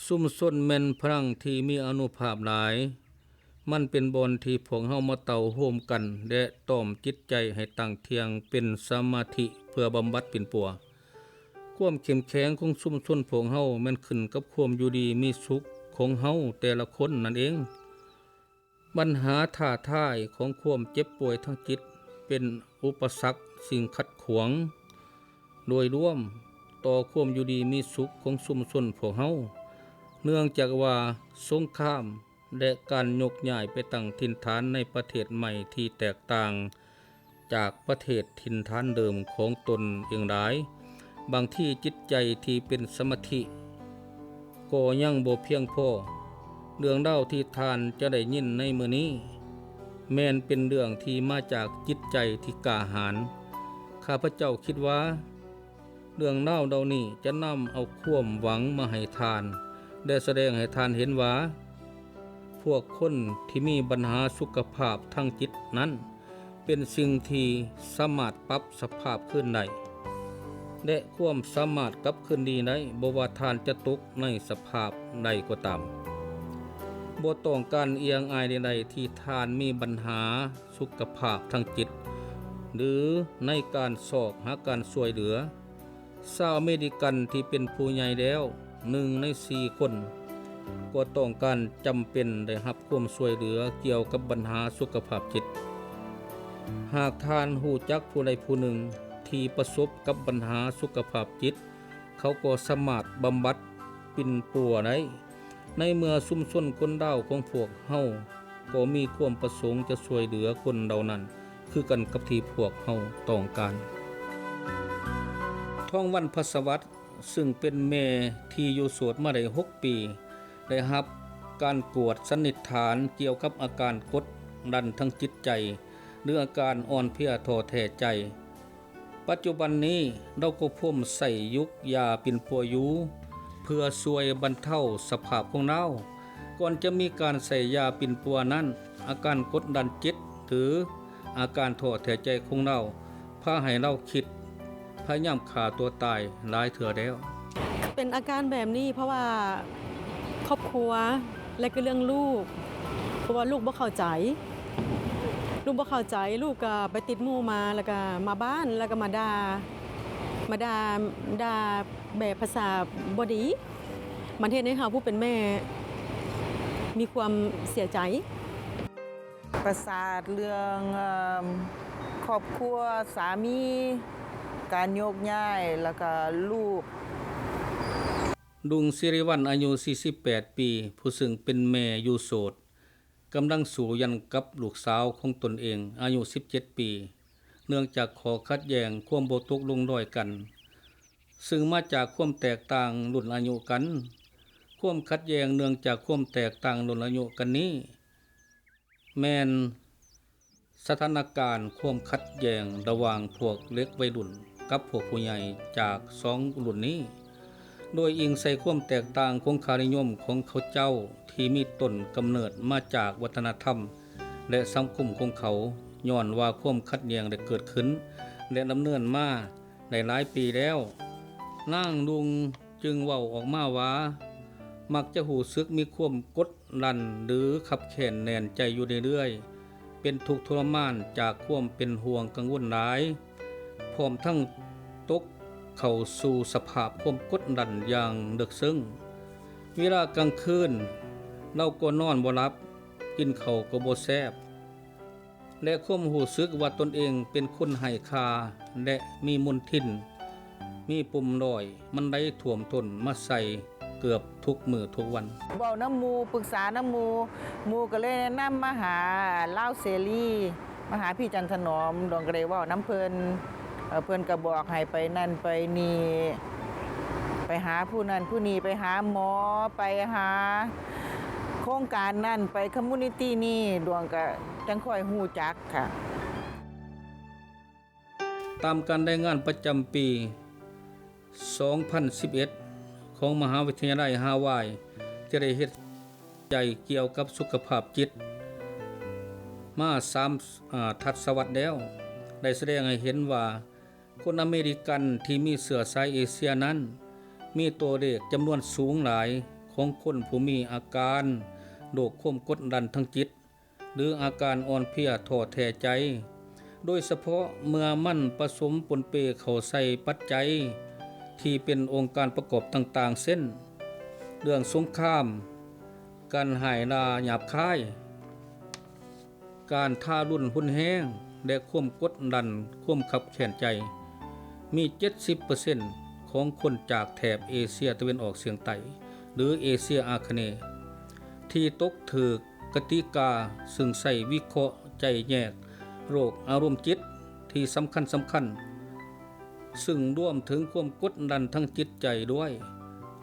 ຊຸມຊົນແມ່ນພະລັງທີ່ມີອານຸພາບຫຼາຍ. ມັນເປັນບ່ອນທີ່ພວກເຮົາມາເຕົ້າໂຮມກັນ ແລະ ຕ້ອມຈິດໃຈໃຫ້ຕັ້ງທ່ຽງເປັນສະມາທິເພື່ອບຳບັດປິ່ນປົວ. ຄວາມເຂັ້ມແຂງຂອງຊຸມຊົນພວກເຮົາແມ່ນຂຶ້ນກັບຄວາມຢູ່ດີມີສຸກຂອງເຮົາແຕ່ລະຄົນນັ້ນເອງ. ບັນຫາທ້າທາຍຂອງຄວາມເຈັບປ່ວຍທາງຈິດເປັນອຸປະສັກ, ສິ່ງຂັດຂວາງໂດຍລວມຕໍ່ຄວາມຢູ່ດີມີສຸກຂອງຊຸມຊົນພວກເຮົາ, ເນື່ອງຈາກວ່າສົງຄາມ ແລະ ການຍົກຍ້າຍໄປຕັ້ງຖິ່ນຖານໃນປະເທດໃໝ່ທີ່ແຕກຕ່າງຈາກປະເທດຖິ່ນຖານເດີມຂອງຕົນເອງຫຼາຍ. ບາງທີຈິດໃຈທີ່ເປັນສະມາທິກໍຍັງບໍ່ພຽງພໍ. ເລື່ອງລາວທີ່ທ່ານຈະໄດ້ຍິນໃນມື້ນີ້ ແມ່ນເປັນເລື່ອງທີ່ມາຈາກຈິດໃຈທີ່ກ້າຫານ. ຂ້າພະເຈົ້າຄິດວ່າ ເລື່ອງລາວເຫຼົ່ານີ້ຈະນຳເອົາຄວາມຫວັງມາໃຫ້ທ່ານ ແລະ ສະແດງໃຫ້ທ່ານເຫັນວ່າ ພວກຄົນທີ່ມີບັນຫາສຸຂະພາບທາງຈິດນັ້ນ ເປັນສິ່ງທີ່ສາມາດປັບສະພາບຄືນໄດ້ ແລະ ຄວາມສາມາດກັບຄືນດີໄດ້ ບໍ່ວ່າທ່ານຈະຕົກໃນສະພາບໃດກໍຕາມ. ບໍ່ຕ້ອງການອຽງອາຍໃດໆທີ່ທ່ານມີບັນຫາ ສຸຂະພາບທາງຈິດ ຫຼື ໃນການຊອກຫາການຊ່ວຍເຫຼືອ. ຊາວອາເມລິກັນທີ່ເປັນຜູ້ໃຫຍ່ແລ້ວ ໜຶ່ງໃນສີ່ຄົນ ກໍຕ້ອງການຈຳເປັນໄດ້ຮັບຄວາມຊ່ວຍເຫຼືອກ່ຽວກັບບັນຫາສຸຂະພາບຈິດ. ຫາກທ່ານຮູ້ຈັກຜູ້ໃດຜູ້ໜຶ່ງທີ່ປະສົບກັບບັນຫາສຸຂະພາບຈິດ, ເຂົາກໍສາມາດບຳບັດປິ່ນປົວໄດ້. ໃນເມື່ອຊຸມຊົນຄົນລາວຂອງພວກເຮົາກໍມີຄວາມປະສົງຈະຊ່ວຍເຫຼືອຄົນເຫຼົ່ານັ້ນຄືກັນກັບທີ່ພວກເຮົາຕ້ອງການ. ທອງວັນ ພະສະຫວັດ ຊຶ່ງເປັນແມ່ທີ່ຢູ່ໂສດມາໄດ້ຫົກປີ ໄດ້ຮັບການກວດສັນນິຖານກ່ຽວກັບອາການກົດດັນທາງຈິດໃຈ ຫຼື ອາການອ່ອນເພຍທໍ້ແທ້ໃຈ. ປັດຈຸບັນນີ້ລາວກໍພວມໃຊ້ຢຸກຢາປິ່ນປົວຢູ່ ເພື່ອຊ່ວຍບັນເທົາສະພາບຂອງລາວ. ກ່ອນຈະມີການໃຊ້ຢາປິ່ນປົວນັ້ນ, ອາການກົດດັນຈິດ ຫຼື ອາການທໍ້ແທ້ໃຈຂອງລາວ ພາໃຫ້ລາວຄິດພະຍາຍາມຂ້າຕົວຕາຍຫຼາຍເທື່ອແລ້ວ. ເປັນອາການແບບນີ້ເພາະວ່າຄອບຄົວ ແລະ ກໍເລື່ອງລູກ ເພາະວ່າລູກບໍ່ເຂົ້າໃຈ ລູກບໍ່ເຂົ້າໃຈ ລູກກໍໄປຕິດໝູ່ມາ ແລ້ວກໍມາບ້ານ ແລ້ວກໍມາດ່າ ມາດ່າ ດ່າແບບພາສາບໍ່ດີ ມັນເຮັດໃຫ້ເຮົາຜູ້ເປັນແມ່ມີຄວາມເສຍໃຈ. ປະສາດເລື່ອງ ເອີ່ມ ຄອບຄົວ, ສາມີ, ການໂຍກຍ້າຍ ແລ້ວກໍລູກ. ລຸງ ສິລິວັນ ອາຍຸສີ່ສິບແປດປີ ຜູ້ຊຶ່ງເປັນແມ່ຢູ່ໂສດ ກຳລັງສູ້ຢັນກັບລູກສາວຂອງຕົນເອງ ອາຍຸສິບເຈັດປີ ເນື່ອງຈາກຂໍ້ຂັດແຍ່ງຄວາມບໍ່ຕົກລົງດອຍກັນ ຊຶ່ງມາຈາກຄວາມແຕກຕ່າງລຸ້ນອາຍຸກັນ. ຄວາມຂັດແຍ່ງເນື່ອງຈາກຄວາມແຕກຕ່າງລຸ້ນອາຍຸກັນນີ້ ແມ່ນສະຖານະການຄວາມຂັດແຍ່ງລະຫວ່າງພວກເດັກໄວລຸ້ນກັບພວກຜູ້ໃຫຍ່ຈາກສອງລຸ້ນນີ້, ໂດຍອີງໃສ່ຄວາມແຕກຕ່າງຂອງຄ່ານິຍົມຂອງເຂົາເຈົ້າທີ່ມີຕົ້ນກຳເນີດມາຈາກວັດທະນະທຳ ແລະ ສັງຄົມຂອງເຂົາ, ຍ້ອນວ່າຄວາມຂັດແຍ່ງໄດ້ເກີດຂຶ້ນ ແລະ ດຳເນີນມາໄດ້ຫຼາຍປີແລ້ວ. ນາງລຸງຈຶ່ງເວົ້າອອກມາວ່າ ມັກຈະຮູ້ສຶກມີຄວາມກົດດັນ ຫຼື ຄັບແຄ້ນແໜ້ນໃຈຢູ່ເລື້ອຍໆ, ເປັນທຸກທໍລະມານຈາກຄວາມເປັນຫ່ວງກັງວົນຫຼາຍ, ພ້ອມທັງຕົກເຂົ້າສູ່ສະພາບຄວາມກົດດັນຢ່າງເລິກເຊິ່ງ. ເວລາກາງຄືນ, ລາວກໍນອນບໍ່ຫຼັບ, ກິນເຂົ້າກໍບໍ່ແຊບ. ແລະ ຄວາມຮູ້ສຶກວ່າຕົນເອງເປັນຄົນໄຮ້ຄ່າ ແລະ ມີມົນທິນ, ມີປົມດ້ອຍ, ມັນໄຫຼຖ້ວມທົນມາໃສ່ເກືອບທຸກມື້ທຸກວັນ. ເວົ້ານຳໝູ່, ປຶກສານຳໝູ່, ໝູ່ກໍເລີຍແນະນຳມາຫາລາວເສລີ, ມາຫາພີ່ຈັນຖະໜອມ. ດວງກໍໄດ້ເວົ້ານຳເພິ່ນ, ເອີ່ ເພິ່ນກໍບອກໃຫ້ໄປນັ້ນໄປນີ້, ໄປຫາຜູ້ນັ້ນຜູ້ນີ້, ໄປຫາໝໍ, ໄປຫາໂຄງການນັ້ນ, ໄປຄອມມູນິຕີນີ້, ດວງກໍຈັ່ງຄ່ອຍຮູ້ຈັກ ຄ່ະ. ຕາມການລາຍງານປະຈຳປີສອງພັນສິບເອັດ ຂອງມະຫາວິທະຍາໄລຮາວາຍ ທີ່ໄດ້ເຮັດວິໄຈກ່ຽວກັບສຸຂະພາບຈິດມາສາມ ອາ ທັດສະວັດແລ້ວ ໄດ້ສະແດງໃຫ້ເຫັນວ່າ ຄົນອາເມລິກັນທີ່ມີເຊື້ອສາຍເອເຊຍນັ້ນ ມີຕົວເລກຈຳນວນສູງຫຼາຍຂ ຂອງຄົນຜູ້ມີອາການໂລກຄວາມກົດດັນທາງຈິດ ຫຼື ອາການອ່ອນເພຍທໍ້ແທ້ໃຈ, ໂດຍສະເພາະເມື່ອມັນປະສົມປົນເປເຂົ້າໃສ່ປັດໄຈທີ່ເປັນອົງການປະກອບຕ່າງໆ ເຊັ່ນ ເລື່ອງສົງຄາມ, ການຮ້າຍລາຫຍາບຄາຍ, ການທາລຸນຮຸນແຮງ ແລະ ຄວາມກົດດັນ, ຄວາມຄັບແຄ້ນໃຈ. ມີເຈັດສິບເປີເຊັນຂອງຄົນຈາກແຖບເອເຊຍຕາເວັນອອກສຽງໃຕ້ ຫຼື ເອເຊຍອາຄະເນ ທີ່ຕົກຖືກກະຕິກາ ຊຶ່ງໃຊ້ວິເຄາະໄຈ້ແຍກໂລກອາລົມຈິດທີ່ສຳຄັນໆ ຊຶ່ງລວມເຖິງຄວາມກົດດັນທາງຈິດໃຈດ້ວຍ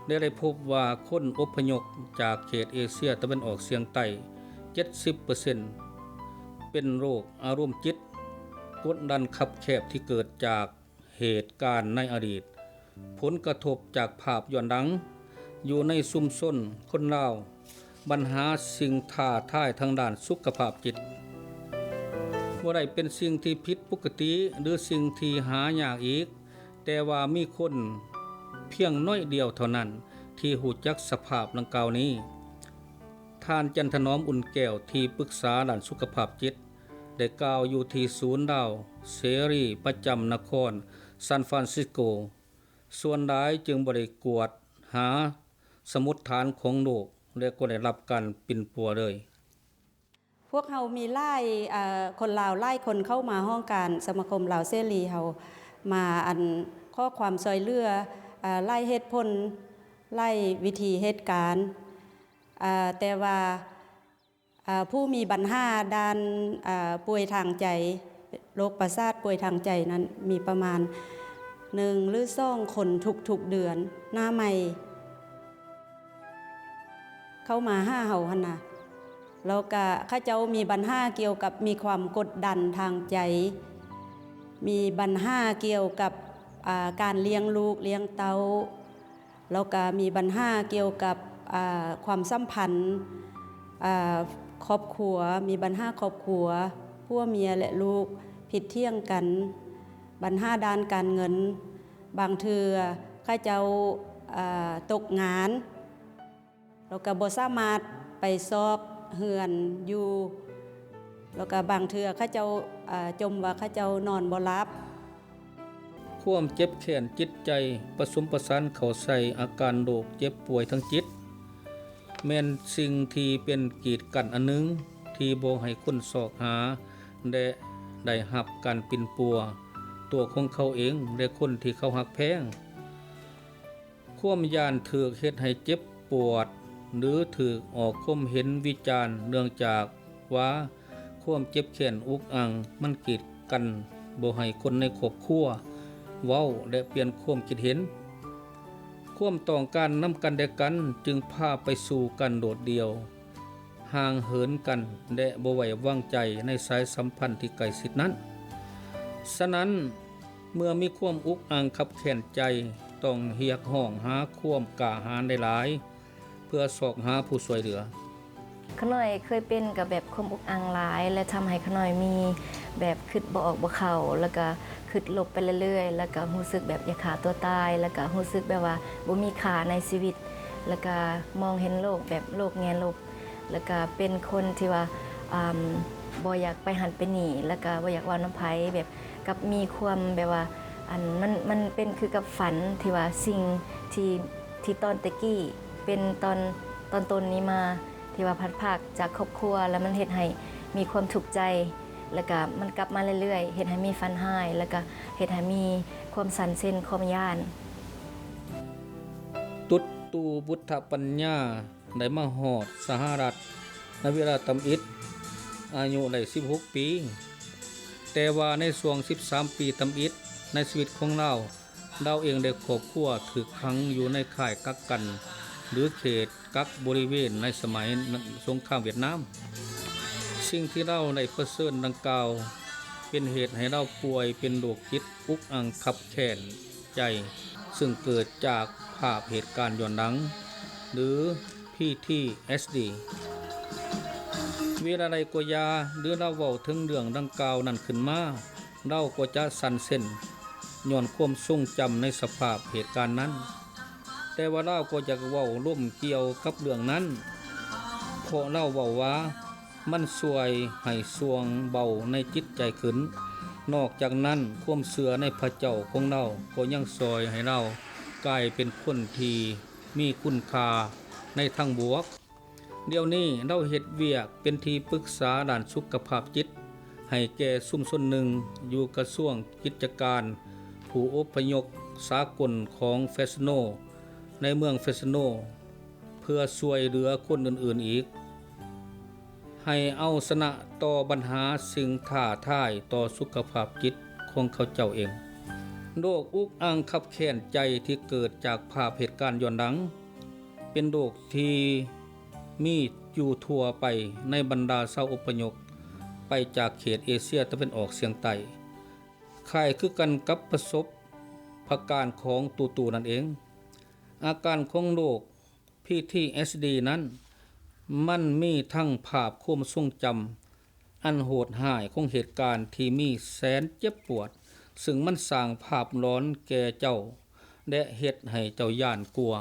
ແລະ ໄດ້ພົບວ່າຄົນອົບພະຍົບຈາກເຂດເອເຊຍຕາເວັນອອກສຽງໃຕ້ ເຈັດສິບເປີເຊັນ ເປັນໂລກອາລົມຈິດ ກົດດັນຄັບແຄບທີ່ເກີດຈາກເຫດການໃນອະດີດ, ຜົນກະທົບຈາກພາບຍ້ອນຫຼັງຢູ່ໃນຊຸມຊົນຄົນລາວ, ບັນຫາສິ່ງທ້າທາຍທາງດ້ານສຸຂະພາບຈິດ ບໍ່ໄດ້ເປັນສິ່ງທີ່ຜິດປົກກະຕິ ຫຼື ສິ່ງທີ່ຫາຍາກອີກ, ແຕ່ວ່າມີຄົນພຽງໜ້ອຍດຽວເທົ່ານັ້ນທີ່ຮູ້ຈັກສະພາບດັ່ງກ່າວນີ້. ທ່ານ ຈັນຖະໜອມ ອຸ່ນແກ້ວ ທີ່ປຶກສາດ້ານສຸຂະພາບຈິດ ໄດ້ກ່າວຢູ່ທີ່ສູນລາວເສລີປະຈຳນະຄອນຊານຟຣານຊິສໂກ, ສ່ວນຫຼາຍຈຶ່ງບໍ່ໄດ້ກວດຫາສະໝຸດຖານຂອງໂລກ ແລະ ກໍໄດ້ຮັບການປິ່ນປົວເລີຍ. ພວກເຮົາມີຫຼາຍ ເອີ ຄົນລາວຫຼາຍຄົນເຂົ້າມາຫ້ອງການສະມາຄົມລາວເສລີເຮົາ ມາ ອັນ ຂໍຄວາມຊ່ວຍເຫຼືອ ເອີ ຫຼາຍເຫດຜົນ, ຫຼາຍວິທີເຫດການ, ເອີ ແຕ່ວ່າ ເອີ ຜູ້ມີບັນຫາດ້ານ ເອີ ປ່ວຍທາງໃຈ, ໂລກປະສາດ, ປ່ວຍທາງໃຈນັ້ນ ມີປະມານໜຶ່ງ ຫຼື ສອງຄົນທຸກໆເດືອນ ໜ້າໃໝ່ ເຂົ້າມາຫາເຮົາຫັ້ນນະ. ແລ້ວກະເຂົາເຈົ້າມີບັນຫາກ່ຽວກັບມີຄວາມກົດດັນທາງໃຈ, ມີບັນຫາກ່ຽວກັບ ອ່າ ການລ້ຽງລູກລ້ຽງເຕົ້າ, ແລ້ວກະມີບັນຫາກ່ຽວກັບ ອ່າ ຄວາມສຳພັນ ອ່າ ຄອບຄົວ, ມີບັນຫາຄອບຄົວ, ຜົວເມຍ ແລະ ລູກຜິດຖຽງກັນ, ບັນຫາດ້ານການເງິນ, ບາງເທື່ອເຂົາເຈົ້າ ເອີ ຕົກງານ ແລ້ວກໍບໍ່ສາມາດໄປຊອກເຮືອນຢູ່, ແລ້ວກໍບາງເທື່ອເຂົາເຈົ້າ ເອີ ຈົ່ມວ່າເຂົາເຈົ້ານອນບໍ່ຫຼັບ. ຄວາມເຈັບແຄ້ນຈິດໃຈປະສົມປະສານເຂົ້າໃສ່ອາການໂລກເຈັບປ່ວຍທາງຈິດ ແມ່ນສິ່ງທີ່ເປັນກີດກັ້ນອັນໜຶ່ງທີ່ບໍ່ໃຫ້ຄົນຊອກຫາ ແລະ ໄດ້ຮັບການປິ່ນປົວ ຕົວຂອງເຂົາເອງ ແລະ ຄົນທີ່ເຂົາຮັກແພງ. ຄວາມຢ້ານຖືກເຮັດໃຫ້ເຈັບປວດ ຫຼື ຖືກອອກຄວາມເຫັນວິຈານ ເນື່ອງຈາກວ່າຄວາມເຈັບແຄ້ນອຸກອັ່ງ ມັນກີດກັ້ນບໍ່ໃຫ້ຄົນໃນຄອບຄົວເວົ້າ ແລະ ປ່ຽນຄວາມຄິດເຫັນ. ຄວາມຕ້ອງການນຳກັນແລະກັນຈຶ່ງພາໄປສູ່ການໂດດດ່ຽວ, ຫ່າງເຫີນກັນ ແລະ ບໍ່ໄວ້ວາງໃຈໃນສາຍສຳພັນທີ່ໃກ້ຊິດນັ້ນ. ສະນັ້ນ, ເມື່ອມີຄວາມອຸກອັ່ງຄັບແຄ້ນໃຈ, ຕ້ອງຮຽກຮ້ອງຫາຄວາມກ້າຫານຫຼາຍໆ ເພື່ອຊອກຫາຜູ້ຊ່ວຍເຫຼືອ. ຂະນ້ອຍເຄີຍເປັນກັບແບບຄວາມອຸກອັ່ງຫຼາຍ ແລະ ທຳໃຫ້ຂະນ້ອຍມີແບບຄິດບໍ່ອອກບໍ່ເຂົ້າ ແລ້ວກະຄິດລົບໄປເລື້ອຍໆ ແລ້ວກະຮູ້ສຶກແບບຢາກຂ້າຕົວຕາຍ ແລ້ວກະຮູ້ສຶກແບບວ່າບໍ່ມີຄ່າໃນຊີວິດ ແລ້ວກະມອງເຫັນໂລກແບບໂລກແງ່ລົບ ແລ້ວກະເປັນຄົນທີ່ວ່າ ອ່າ ບໍ່ຢາກໄປຫັ້ນໄປນີ້ ແລ້ວກະບໍ່ຢາກເວົ້ານຳໃຜ ແບບກັບມີຄວາມແບບວ່າ ອັນ ມັນ ມັນເປັນຄືກັບຝັນທີ່ວ່າສິ່ງທີ່ ທີ່ຕອນແຕ່ກີ້ ເປັນຕອນ ຕອນຕົ້ນນີ້ມາ ທີ່ວ່າພັດພາກຈາກຄອບຄົວ ແລ້ວມັນເຮັດໃຫ້ມີຄວາມທຸກໃຈ ແລ້ວກະມັນກັບມາເລື້ອຍໆ ເຮັດໃຫ້ມີຝັນຮ້າຍ ແລ້ວກະເຮັດໃຫ້ມີຄວາມສັ່ນເຊັນ ຄວາມຢ້ານ. ຕຸດຕູ ບຸດທະປັນຍາ ໄດ້ມາຮອດສະຫະລັດໃນເວລາທຳອິດ, ອາຍຸໄດ້ສິບຫົກປີ, ແຕ່ວ່າໃນຊ່ວງສິບສາມປີທຳອິດໃນຊີວິດຂອງລາວ, ລາວເອງ ແລະ ຄອບຄົວຖືກຂັງຢູ່ໃນຄ້າຍກັກກັນ ຫຼື ເຂດກັກບໍລິເວນໃນສະໄໝສົງຄາມຫວຽດນາມ. ສິ່ງທີ່ລາວໄດ້ປະເຊີນດັ່ງກ່າວ ເປັນເຫດໃຫ້ລາວປ່ວຍເປັນໂລກຈິດອຸກອັ່ງຄັບແຄ້ນໃຈ ຊຶ່ງເກີດຈາກພາບເຫດການຍ້ອນຫຼັງ ຫຼື ພີທີເອສດີ. ເວລາໃດກໍຢ່າ ຫຼື ລາວເວົ້າເຖິງເລື່ອງດັ່ງກ່າວນັ້ນຂຶ້ນມາ, ລາວກໍຈະສັ່ນເຊັນຍ້ອນຄວາມຊົງຈຳໃນສະພາບເຫດການນັ້ນ. ແຕ່ວ່າລາວກໍຢາກເວົ້າລົມກ່ຽວກັບເລື່ອງນັ້ນ, ເພາະລາວເວົ້າວ່າມັນຊ່ວຍໃຫ້ຊ່ວງເບົາໃນຈິດໃຈຂຶ້ນ. ນອກຈາກນັ້ນ, ຄວາມເຊື່ອໃນພະເຈົ້າຂອງລາວກໍຍັງຊ່ອຍໃຫ້ລາວກາຍເປັນຄົນທີ່ມີຄຸນຄ່າໃນທາງບວກ. ດຽວນີ້ລາວເຮັດວຽກເປັນທີ່ປຶກສາດ້ານສຸຂະພາບຈິດໃຫ້ແກ່ຊຸມຊົນໜຶ່ງຢູ່ກະຊວງກິດຈະການຜູ້ອົບພະຍົບສາກົນຂອງເຟສໂນ ໃນເມືອງເຟສໂນ ເພື່ອຊ່ວຍເຫຼືອຄົນອື່ນໆອີກ ໃຫ້ເອົາຊະນະຕໍ່ບັນຫາສິ່ງທ້າທາຍຕໍ່ສຸຂະພາບຈິດຂອງເຂົາເຈົ້າເອງ. ໂລກອຸກອັ່ງຄັບແຄ້ນໃຈທີ່ເກີດຈາກພາບເຫດການຍ້ອນຫຼັງ ເປັນໂລກທີ່ ມີຢູ່ທົ່ວໄປໃນບັນດາຊາວອົບພະຍົບໄປຈາກເຂດເອເຊຍຕາເວັນອອກສຽງໃຕ້, ຄ້າຍຄືກັນກັບປະສົບພະການຂອງຕູໆນັ້ນເອງ. ອາການຂອງໂລກ ພີທີເອສດີ ນັ້ນ ມັນມີທັງພາບຄວາມຊົງຈຳ ອັນໂຫດຮ້າຍຂອງເຫດການທີ່ມີແສນເຈັບປວດ, ຊຶ່ງມັນສ້າງພາບຫຼອນແກ່ເຈົ້າ ແລະ ເຮັດໃຫ້ເຈົ້າຢ້ານກົວ,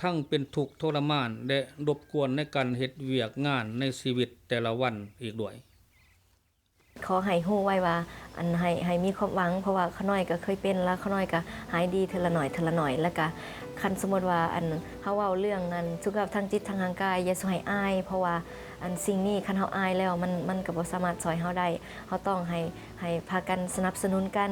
ທັງເປັນທຸກທໍລະມານ ແລະ ລົບກວນໃນການເຮັດວຽກງານໃນຊີວິດແຕ່ລະວັນອີກດ້ວຍ. ຂໍໃຫ້ຮູ້ໄວ້ວ່າ ອັນ ໃຫ້ ໃຫ້ມີຄວາມຫວັງ, ເພາະວ່າຂ້ານ້ອຍກໍເຄີຍເປັນ ແລ້ວຂ້ານ້ອຍກໍຫາຍດີເທື່ອລະໜ້ອຍ ເທື່ອລະໜ້ອຍ. ແລ້ວກໍຄັນສົມມຸດວ່າ ອັນ ເຮົາເວົ້າເລື່ອງ ອັນ ສຸຂະພາບທາງຈິດທາງຮ່າງກາຍ ຢ່າສູ່ໃຫ້ອາຍ, ເພາະວ່າ ອັນ ສິ່ງນີ້ຄັນເຮົາອາຍແລ້ວ ມັນ ມັນກໍບໍ່ສາມາດຊ່ອຍເຮົາໄດ້. ເຮົາຕ້ອງໃຫ້ ໃຫ້ພາກັນສະໜັບສະໜູນກັນ,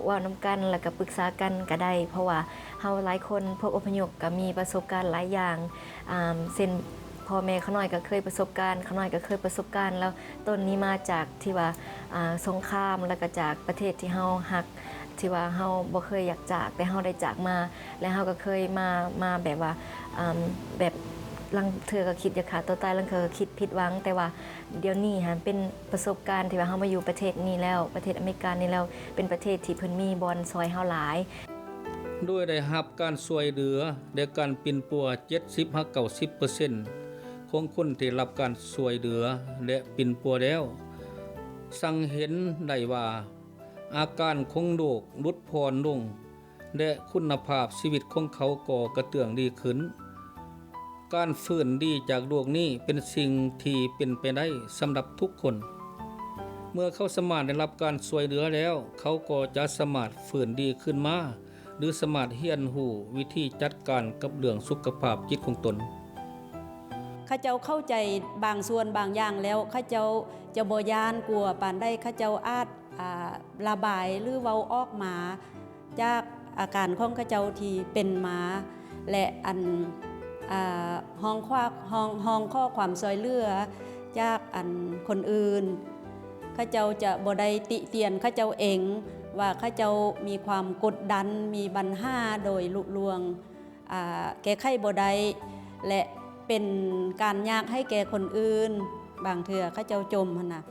ເວົ້ານຳກັນ ແລ້ວກໍປຶກສາກັນກໍໄດ້, ເພາະວ່າເຮົາຫຼາຍຄົນ ພວກອົບພະຍົບກໍມີປະສົບການຫຼາຍຢ່າງ, ອາ ເຊັ່ນ ພໍ່ແມ່ຂ້ານ້ອຍກໍເຄີຍປະສົບການ, ຂ້ານ້ອຍກໍເຄີຍປະສົບການ ແລ້ວຕົ້ນນີ້ມາຈາກທີ່ວ່າ ອາ ສົງຄາມ ແລ້ວກໍຈາກປະເທດທີ່ເຮົາຮັກ ທີ່ວ່າເຮົາບໍ່ເຄີຍຢາກຈາກ ແຕ່ເຮົາໄດ້ຈາກມາ ແລະ ເຮົາກໍເຄີຍມາ ມາແບບວ່າ ອາ ແບບລາງເທື່ອກໍຄິດຢາກຂ້າຕົວຕາຍ, ລາງເທື່ອກໍຄິດຜິດຫວັງ, ແຕ່ວ່າດຽວນີ້ຫັ້ນເປັນປະສົບການທີ່ວ່າເຮົາມາຢູ່ປະເທດນີ້ແລ້ວ ປະເທດອາເມລິການີ້ແລ້ວ ເປັນປະເທດທີ່ເພິ່ນມີບ່ອນຊ່ອຍເຮົາຫຼາຍ. ໂດຍໄດ້ຮັບການຊ່ວຍເຫຼືອ ແລະ ການປິ່ນປົວ ເຈັດສິບຫາເກົ້າສິບເປີເຊັນ ຂອງຄົນທີ່ໄດ້ຮັບການຊ່ວຍເຫຼືອ ແລະ ປິ່ນປົວແລ້ວ, ສັງເຫັນໄດ້ວ່າ ອາການຂອງໂລກຫຼຸດຜ່ອນລົງ ແລະ ຄຸນນະພາບຊີວິດຂອງເຂົາກໍກະເຕື້ອງດີຂຶ້ນ. ການຟື້ນດີຈາກໂລກນີ້ເປັນສິ່ງທີ່ເປັນໄປໄດ້ສຳລັບທຸກຄົນ. ເມື່ອເຂົາສາມາດໄດ້ຮັບການຊ່ວຍເຫຼືອແລ້ວ, ເຂົາກໍຈະສາມາດຟື້ນດີຄືນມາ ຫຼື ສາມາດຮຽນຮູ້ວິທີຈັດການກັບເລື່ອງສຸຂະພາບຈິດຂອງຕົນ. ເຂົາເຈົ້າເຂົ້າໃຈບາງສ່ວນບາງຢ່າງແລ້ວ, ເຂົາເຈົ້າຈະບໍ່ຢ້ານກົວປານໃດ, ເຂົາເຈົ້າອາດ ອາ ລະບາຍ ຫຼື ເວົ້າອອກມາຈາກອາການຂອງເຂົາເຈົ້າທີ່ເປັນມາ ແລະ ອັນ ອາ ຮ້ອງຂວາ ຮ້ອງ ຮ້ອງຂໍຄວາມຊ່ວຍເຫຼືອຈາກ ອັນ ຄົນອື່ນ. ເຂົາເຈົ້າຈະບໍ່ໄດ້ຕິຕຽນເຂົາເຈົ້າເອງວ່າເຂົາເຈົ້າມີຄວາມກົດດັນ, ມີບັນຫາໂດຍລຸລ່ວງ ອາ ແກ້ໄຂບໍ່ໄດ້ ແລະ ເປັນການຍາກໃຫ້ແກ່ຄົນອື່ນ, ບາງເທື່ອເຂົາເຈົ້າຈົ່ມຫັ້ນນະ.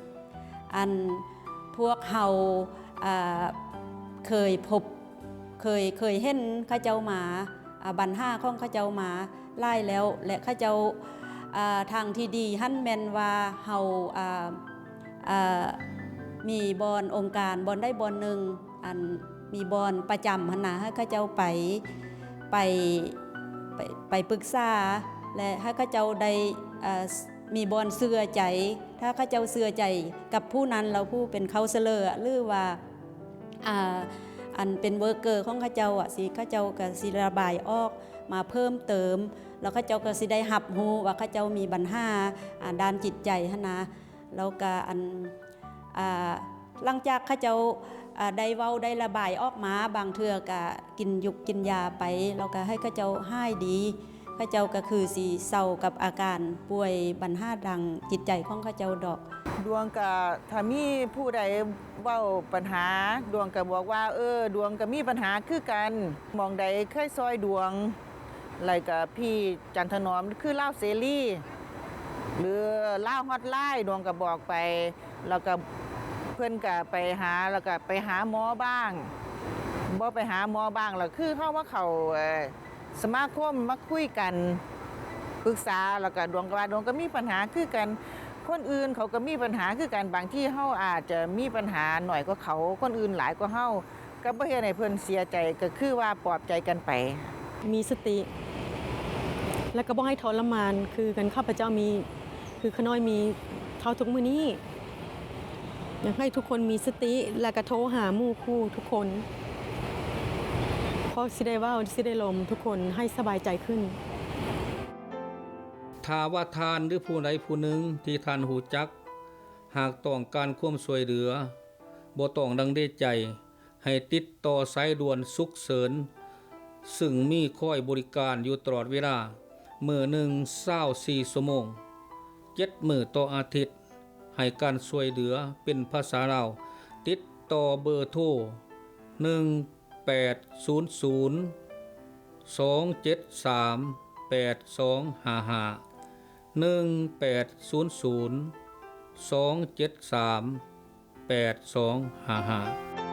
ອັນ ພວກເຮົາ ອາ ເຄີຍພົບ ເຄີຍ ເຄີຍເຫັນເຂົາເຈົ້າມາ ອາ ບັນຫາຂອງເຂົາເຈົ້າມາຫຼາຍແລ້ວ ແລະ ເຂົາເຈົ້າ ອາ ທາງທີ່ດີຫັ້ນແມ່ນວ່າເຮົາ ອາ ອາ ມີບ່ອນ ອົງການບ່ອນໃດບ່ອນໜຶ່ງ ອັນ ມີບ່ອນປະຈຳຫັ້ນນະ ໃຫ້ເຂົາເຈົ້າໄປ ໄປ ໄປ ໄປປຶກສາ ແລະ ໃຫ້ເຂົາເຈົ້າໄດ້ ເອີ ມີບ່ອນເຊື່ອໃຈ. ຖ້າເຂົາເຈົ້າເຊື່ອໃຈກັບຜູ້ນັ້ນ ແລ້ວຜູ້ເປັນເຄົາເຊີເລີ ຫຼືວ່າ ອາ ອັນເປັນເວີກເກີຂອງເຂົາເຈົ້າອະ ຊິ ເຂົາເຈົ້າກໍຊິລະບາຍອອກມາເພີ່ມເຕີມ ແລ້ວເຂົາເຈົ້າກໍຊິໄດ້ຮັບຮູ້ວ່າເຂົາເຈົ້າມີບັນຫາ ອາ ດ້ານຈິດໃຈຫັ້ນນະ. ແລ້ວກະ ອັນ ອາ ຫຼັງຈາກເຂົາເຈົ້າ ອາ ໄດ້ເວົ້າໄດ້ລະບາຍອອກມາ ບາງເທື່ອກະກິນຢູກກິນຢາໄປ ແລ້ວກະໃຫ້ເຂົາເຈົ້າຫາຍດີ ເຂົາເຈົ້າກະຄືຊິເຊົາກັບອາການປ່ວຍບັນຫາທາງຈິດໃຈຂອງເຂົາເຈົ້າດອກ. ດວງກະ ຖ້າມີຜູ້ໃດເວົ້າບັນຫາ ດວງກະບອກວ່າ ເອີ ດວງກະມີບັນຫາຄືກັນ. ໝ່ອງໃດເຄີຍຊ່ອຍດວງ ແລ້ວກະພີ່ ຈັນຖະໜອມ ຄືລາວເສລີ ຫຼືລາວຮອດລາຍ ດວງກໍບອກໄປ ແລ້ວກໍເພິ່ນກໍໄປຫາ ແລ້ວກໍໄປຫາໝໍບ້າງ ບໍ່ໄປຫາໝໍບ້າງ ແລ້ວຄືເຮົາມາເຂົ້າ ເອີ ສະມາຄົມ ມາຄຸຍກັນ ປຶກສາ ແລ້ວກໍດວງກໍວ່າ ດວງກໍມີບັນຫາຄືກັນ ຄົນອື່ນເຂົາກໍມີບັນຫາຄືກັນ ບາງທີເຮົາອາດຈະມີບັນຫາໜ້ອຍກວ່າເຂົາ ຄົນອື່ນຫຼາຍກວ່າເຮົາ ກໍບໍ່ເຮັດໃຫ້ເພິ່ນເສຍໃຈ ກໍຄືວ່າປອບໃຈກັນໄປ. ມີສະຕິ ແລະກໍບໍ່ໃຫ້ທໍລະມານ ຄືກັນຂ້າພະເຈົ້າມີ ຄືຂ້ານ້ອຍມີເທົ່າທຸກມື້ນີ້. ຢາກໃຫ້ທຸກຄົນມີສະຕິ ແລະກໍໂທຫາໝູ່ຄູ່ທຸກຄົນ ເພາະຊິໄດ້ເວົ້າ ຊິໄດ້ລົມທຸກຄົນໃຫ້ສະບາຍໃຈຂຶ້ນ. ຖ້າວ່າທ່ານ ຫຼື ຜູ້ໃດຜູ້ໜຶ່ງທີ່ທ່ານຮູ້ຈັກ ຫາກຕ້ອງການຄວາມຊ່ວຍເຫຼືອ, ບໍ່ຕ້ອງລັງເລໃຈ, ໃຫ້ຕິດຕໍ່ສາຍດ່ວນສຸກເສີນ ຊຶ່ງມີຄອຍບໍລິການຢູ່ຕະຫຼອດເວລາ, ມື້ໜຶ່ງຊາວສີ່ຊົ່ວໂມງ, ເຈັດມື້ຕໍ່ອາທິດ, ໃຫ້ການຊ່ວຍເຫຼືອເປັນພາສາລາວ. ຕິດຕໍ່ເບີໂທ ໜຶ່ງແປດສູນສູນ ສອງເຈັດສາມ ແປດສອງຫ້າຫ້າ, ໜຶ່ງແປດສູນສູນ ສອງເຈັດສາມ ແປດສອງຫ້າຫ້າ.